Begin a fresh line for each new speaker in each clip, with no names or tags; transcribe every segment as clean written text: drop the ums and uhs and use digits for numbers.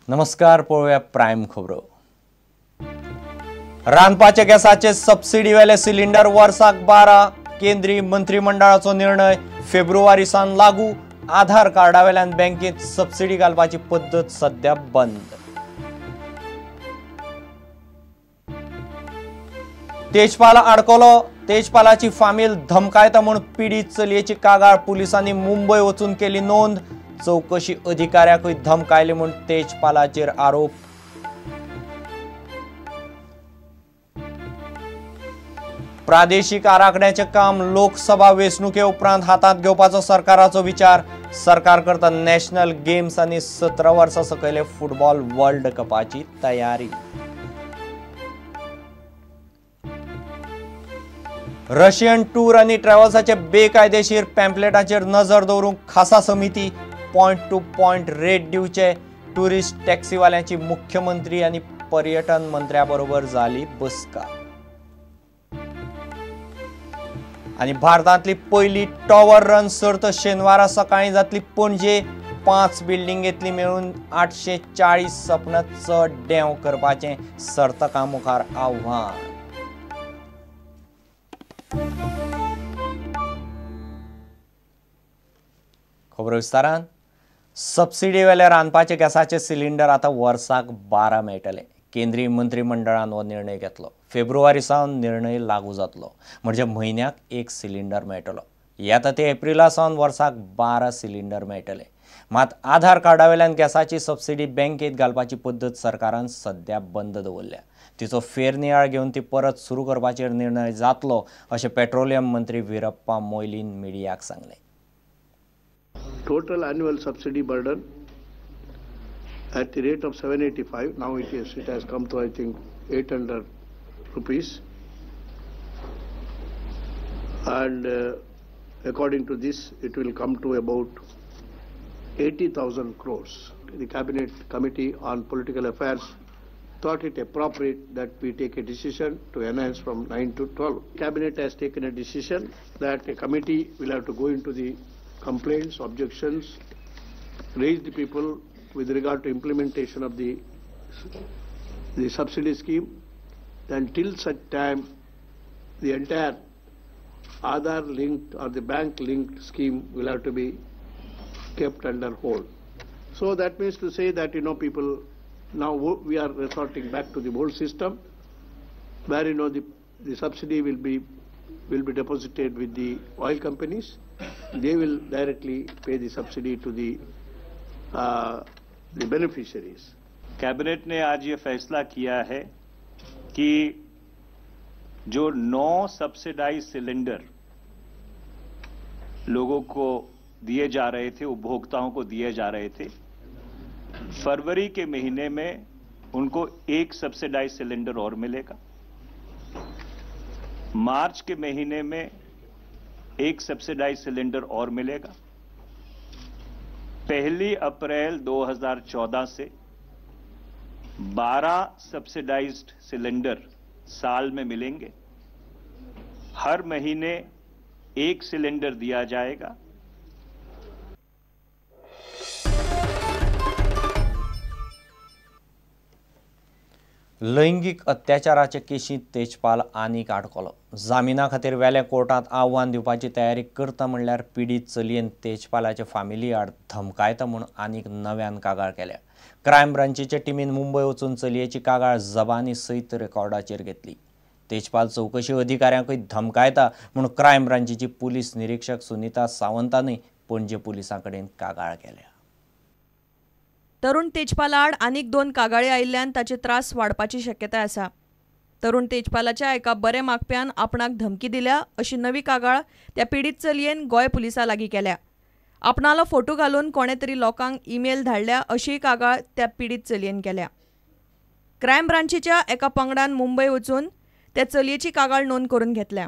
नमस्कार, पळोवया प्रायम खबरो. रांदपाच्या गॅसाचे सबसिडी वेले सिलिंडर वर्साक 12, केंद्रीय मंत्रिमंडळाचो निर्णय फेब्रुवारी सावन लागू. आधार कार्डा वेल्यान बँकेत सबसिडी घालपाची पद्दत सध्या बंद. तेजपाल आडकलो, तेजपालाची फामील धमकायता म्हूण पिडीत चलयेची कागाळ पुलिसांनी मुंबय वचून केली नोंद. चौकशी अधिकाऱ्याकूय धमकायले म्हूण तेजपालाचेर आरोप. प्रादेशीक आराखड्याचें काम लोकसभा वेंचणुके उपरांत हातांत घेवपाचो सरकाराचो विचार. सरकार करता नॅशनल गेम्स आनी 17 वर्सां सकयले फुटबॉल वर्ल्ड कपाची तयारी. रशियन टूर आनी ट्रॅव्हल्साचे बेकायदेशीर पॅम्पलेटाचेर नजर दवरूंक खासा समिती. पॉयंट टू पॉयंट रेट दिवचे. टुरिस्ट टॅक्सीवाल्यांची मुख्यमंत्री आनी पर्यटन मंत्र्या बरोबर जाली बसका. आनी भारतांतली पयली टॉवर रन सर्त शेनवारा सकाळीं जातली पणजे. 5 बिल्डिंगेंतली मेळून 840 सपनां चड देंव करपाचें सर्तकां मुखार आव्हान. खबरो विस्तारान. सबसिडी वेल्या रांदपाचे गॅसाचे सिलिंडर आतां वर्साक 12 मेळटले. केंद्रीय मंत्रिमंडळान हो निर्णय घेतलो. फेब्रुवारी सावन निर्णय लागू जातलो, म्हणजे म्हयन्याक 1 सिलिंडर मेळटलो. येता ते एप्रिला सावन वर्साक 12 सिलिंडर मेळटले. मात आधार कार्डा वेल्यान गॅसाची सबसिडी बँकेत घालपाची पद्दत सरकारान सध्या बंद दवरल्या. तिचो फेरनियाळ घेवन ती परत सुरू करपाचेर निर्णय जातलो अशें पेट्रोलियम मंत्री वीरप्पा मोयलीन मिडियाक सांगलें.
Total annual subsidy burden at the rate of 785, now it has come to I think 800 rupees, and according to this it will come to about 80,000 crores. The Cabinet Committee on Political Affairs thought it appropriate that we take a decision to enhance from 9 to 12. Cabinet has taken a decision that a committee will have to go into the complaints, objections, raise the people with regard to implementation of the subsidy scheme. Then till such time the entire Aadhaar linked or the bank linked scheme will have to be kept under hold. So that means to say that, you know, people now we are resorting back to the old system where, you know, the subsidy will be deposited with the oil companies. They will directly pay the subsidy to the beneficiaries.
Cabinet ने आज ये फैसला किया है कि जो 9 subsidise cylinder लोगों को दिए जा रहे थे, उपभोक्ताओं को दिए जा रहे थे, फरवरी के महीने में उनको 1 सब्सिडाइज सिलेंडर और मिलेगा। मार्च के महीने में 1 सब्सिडाइज सिलेंडर और मिलेगा। 1 अप्रैल 2014 से 12 सब्सिडाइज्ड सिलेंडर साल में मिलेंगे। हर महीने 1 सिलेंडर दिया जाएगा।
लैंगीक अत्याचाराचे केशींत तेजपाल आनीक आडकलो. जामिना खातीर वेल्या कोर्टांत आव्हान दिवपाची तयारी करता म्हणल्यार पिडीत चलयेन तेजपालाचे फामिली आड धमकायता म्हूण आनीक नव्यान कागाळ केल्या. क्रायम ब्रांचीचे टिमीन मुंबय वचून चलयेची कागाळ जबानी सयत रेकॉर्डाचेर घेतली. तेजपाल चौकशी अधिकाऱ्यांकूय धमकायता म्हूण क्रायम ब्रांचीची पुलीस निरीक्षक सुनीता सावंतानूय पणजे पुलिसां कडेन कागाळ केल्या.
तरुण तेजपाला आड आनीक 2 कागाळी आयिल्ल्यान ताचे त्रास वाडपाची शक्यताय आसा. तरुण तेजपालाच्या एका बरे मागप्यान आपणाक धमकी दिल्या अशी नवी कागाळ त्या पिडीत चलयेन गोंय पुलिसां लागीं केल्या. आपणालो फोटो घालून कोणे तरी लोकांक ईमेल धाडल्या अशीय कागाळ त्या पिडीत चलयेन केल्या. क्रायम ब्रांचीच्या एका पंगडान मुंबय वचून त्या चलयेची कागाळ नोंद करून घेतल्या.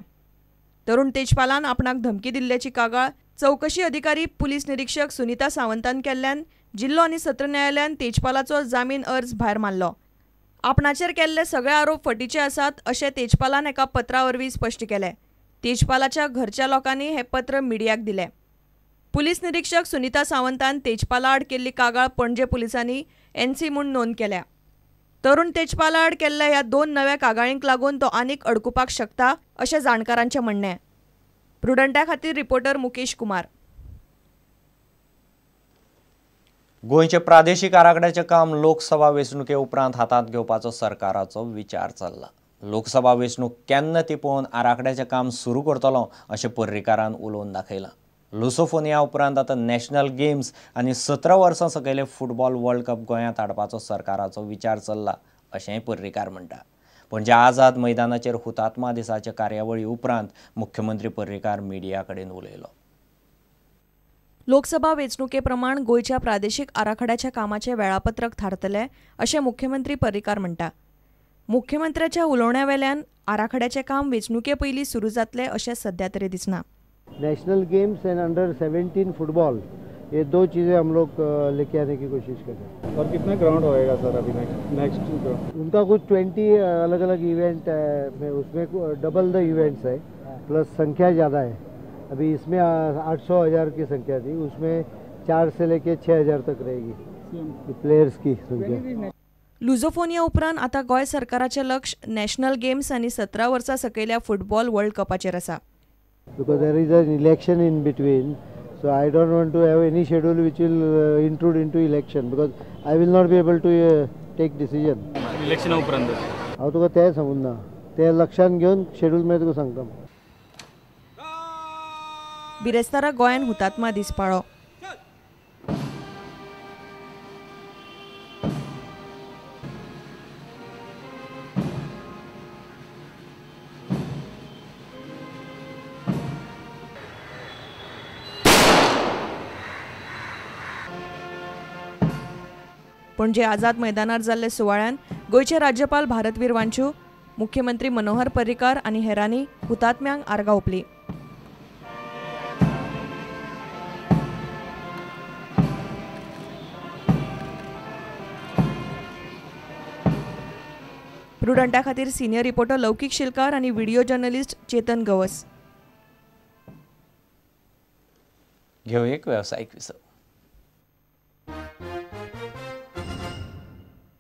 तरुण तेजपालान आपणाक धमकी दिल्ल्याची कागाळ चौकशी अधिकारी पुलीस निरीक्षक सुनीता सावंतान केल्ल्यान जिल्लो आनी सत्र न्यायालयान तेजपालाचो जामीन अर्ज भायर मारलो. आपणाचेर केल्ले सगळे आरोप फटीचे आसात अशें तेजपालान एका पत्रा वरवीं स्पश्ट केलें. तेजपालाच्या घरच्या लोकांनी हें पत्र मिडियाक दिलें. पुलीस निरीक्षक सुनीता सावंतान तेजपाला आड केल्ली कागाळ पणजे पुलिसांनी एनसी म्हूण नोंद केल्या. तरुण तेजपाला आड केल्ल्या ह्या 2 नव्या कागाळींक लागून तो आनीक अडकुपाक शकता अशें जाणकारांचें म्हणणें. प्रुडंटा खातीर रिपोर्टर मुकेश कुमार.
गोंयचे प्रादेशीक आराखड्याचें काम लोकसभा वेंचणुके उपरांत हातांत घेवपाचो सरकाराचो विचार चल्ला. लोकसभा वेंचणूक केन्ना ती पळोवन आराखड्याचें काम सुरू करतलो अशें पर्रीकारान उलोवन दाखयलां. लुसोफोनिया उपरांत आतां नॅशनल गेम्स आनी 17 वर्सां सकयले फुटबॉल वर्ल्ड कप गोंयांत हाडपाचो सरकाराचो विचार चल्ला अशेंय पर्रीकार म्हणटा. पणजे आझाद मैदानाचेर हुतात्मा दिसाचे कार्यावळी उपरांत मुख्यमंत्री पर्रीकार मिडिया कडेन उलयलो.
लोकसभा वेंचणुके प्रमाण गोंयच्या प्रादेशीक आराखड्याच्या कामाचें वेळापत्रक थारतलें अशें मुख्यमंत्री पर्रीकार म्हणटा. मुख्यमंत्र्याच्या उलोवण्या वेल्यान आराखड्याचें काम वेंचणुके पयलीं सुरू जातलें अशें सध्या तरी दिसना.
National games and under 17 football, ये 2 चीज़ें हम लोग लेके आने की कोशिश कर रहे हैं.
और कितना ग्राउंड होएगा सर अभी नेक्स्ट?
उनका कुछ 20 अलग अलग इवेंट है, उसमें डबल the events है, प्लस संख्या ज़्यादा है. अभी इसमें 800 हज़ार की संख्या थी, उसमें 4 से लेके 6 हज़ार तक रहेगी प्लेयर्स की संख्या.
लुझोफोनिया उपरांत आतां गोंय सरकाराचें लक्ष नॅशनल गेम्स आनी 17 वर्सां सकयल्या फुटबॉल वर्ल्ड कपाचेर आसा.
Because there is an election in between, so I don't want to have any schedule which will intrude into election, because I will not be able to take decision.
Election उपरांत
हांव तुका तें सांगून ना, तें लक्षांत घेवन शेड्यूल मागीर तुका सांगता.
बिरेस्तारा गोंयान हुतात्मा दीस पाळ्ळो. पणजे आझाद मैदानार जाल्ले सुवाळ्यान गोंयचे राज्यपाल भारतवीर वांचू, मुख्यमंत्री मनोहर पर्रीकार आनी हेरांनी हुतात्म्यांक आर्गां ओंपलीं. प्रुडंटा खातीर सिनियर रिपोर्टर लौकीक शिलकार आनी व्हिडिओ जर्नलिस्ट चेतन गवस.
घेवया एक वेवसायीक विसव.